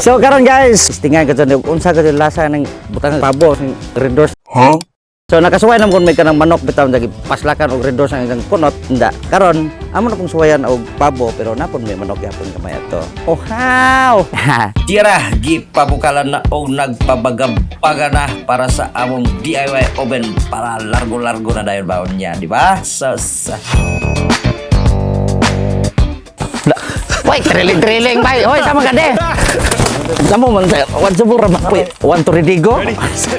So karon guys, tingan ka dyan, unsa ka dyan lasa ng butang pabo ng Red Doors. Huh? So nakasuway na kung may kanang manok bitaw dagi paslakan og Red Doors ang ilang kunot nda. Karon amo na pong suwayan og pabo pero napon may manok gyapon kamay ato. Oh how. Tira, gipabukalan na og nagpabagabaga na para sa among DIY oven para largo-largo na dayon baon niya, di ba? So, sa Hoy, drilling drilling bay. Hoy, sama ka de. Samo man sa wan sa mura makoy. One to ready go. Ready, set.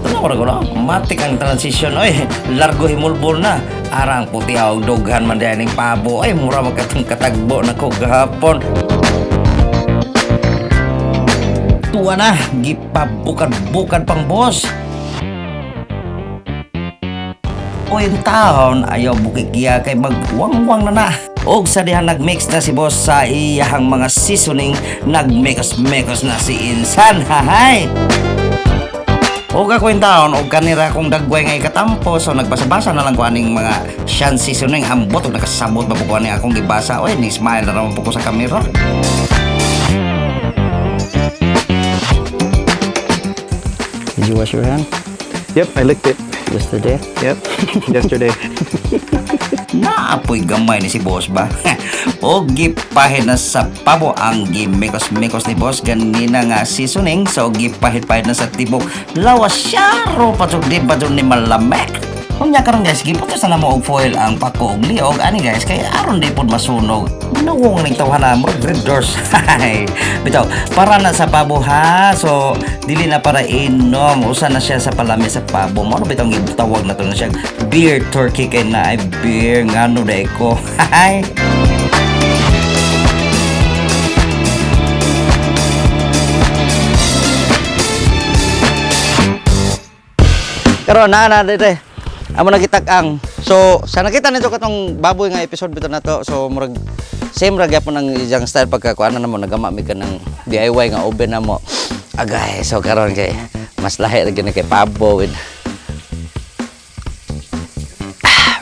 Tanaw ra ko na, matik ang transition oy. Largo himulbol na. Arang puti og dughan man diay ning pabo. Ay mura man katong katagbo na ko gahapon. Tuwa na, gipabukad-bukad pang boss. O yung taon, ayaw bukikiya kay magwangwang na na. Og sa diha nagmix na si boss sa iyahang mga seasoning, nagmekos-mekos na si Insan. Hahay! Og ako yung taon, og kanira kong dagway nga ikatampo, so nagbasa-basa na lang ko aning mga shan seasoning, ambot og nakasabot ba po ko aning akong gibasa. Oy, ni smile na naman po ko sa kamera. Did you wash your hand Yep, I licked it. yesterday? Yep, yesterday. Naapoy gamay ni si boss ba? O gipahid na sa pabo ang gimekos-mekos ni boss ganina nga seasoning, so gipahid-pahid na sa tibok lawas syaro patsog di pa ni malame. Unya karon guys, giputos na namo og foil ang pako og liog ani guys kay aron di pod masunog. Nawong ning tawhana mo Red Doors. Bitaw, para na sa pabo ha. So dili na para inom, usa na siya sa palami sa pabo. Mo bitaw ang gitawag na to na siya beer turkey kay na ay beer ngano dai ko. Hay. Karon na na dire. Amo nagitak-ang. So sa nakita nito katong baboy nga episode bitaw na to. So murag same ra gyapon ang iyang style pagka kuan na mo nagama mi ka ng DIY nga oven na mo. Agay, so karon kay mas lahi ra gyud ni kay pabo with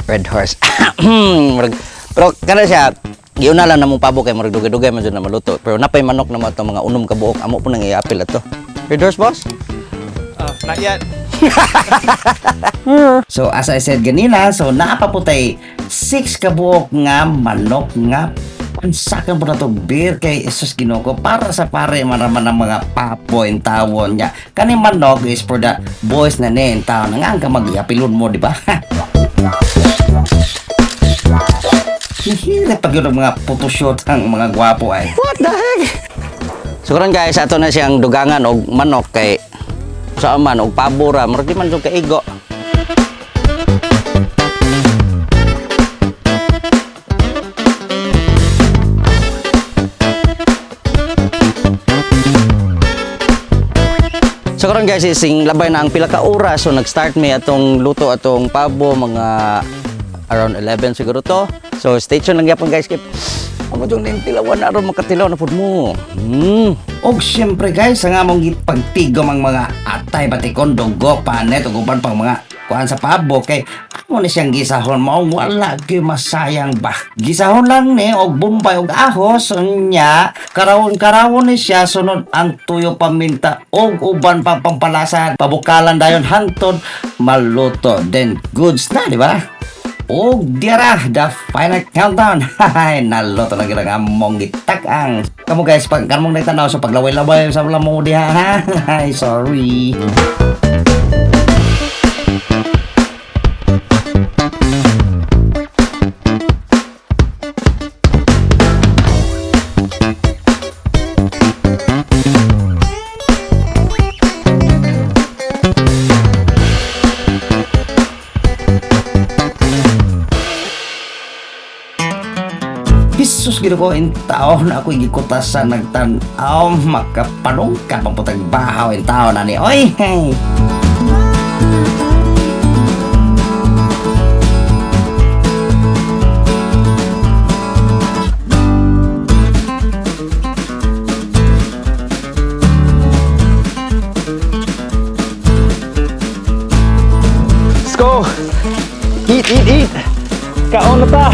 Red Horse. Murag, pero kana siya giuna lang namong pabo kay murag dugay-dugay man jud na maluto. Pero napay manok na mo atong mga unom ka buok amo po nang iapil ato. Red Horse boss? Not yet. So as I said ganina, so naa pa po tay 6 ka buok nga manok nga pansakan po na to beer kay Jesus Ginoo ko para sa pare man raman ang mga papo in tawon niya. Kani manok is for the boys na ni in town nga ang ka magyapilon mo, di ba? Hihirap pag yun ang mga photoshoot ang mga gwapo ay. What the heck? So karon guys, ato na siyang dugangan og manok kay sa man og pabo ra, murag di man jud kaigo. So karon guys, ising labay na ang pila ka oras. So nag-start mi atong luto atong pabo mga around 11 siguro to. So stay tuned lang gyapon guys kay amo jung ning tilawan na aron makatilaw na pud mo. Og siyempre guys, ang among gipagtigom ang mga atay batikon, dugo, panet, ug uban pang mga kuan sa pabo kay amo ni siyang gisahon mao wala gyud masayang ba. Gisahon lang ni og bombay og ahos unya karawon-karawon ni siya sunod ang tuyo paminta og uban pa pampalasa pabukalan dayon hangtod maluto then goods na di ba? Og diara, the final countdown. Hay, naluto na gyud ang among gitak-ang. Kamo guys, pag kanmong nagtanaw sa paglaway-laway sa mo diha ha. Hay, sorry. Jesus gid ko in taon ako gikutasan nagtan-aw makapanungka pang putag bahaw in taon ani. Oy. Hey. Let's go. Eat, eat, eat. Kaon na ta!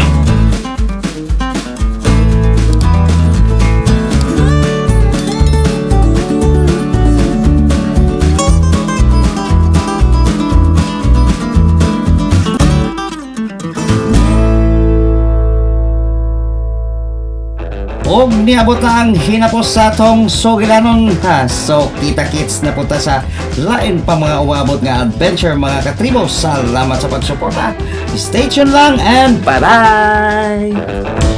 Og niabot na ang hinapos sa atong sugilanon ha. So kita kits na punta sa lain pa mga umabot nga adventure, mga katribo. Salamat sa pagsuporta. Stay tuned lang and bye-bye!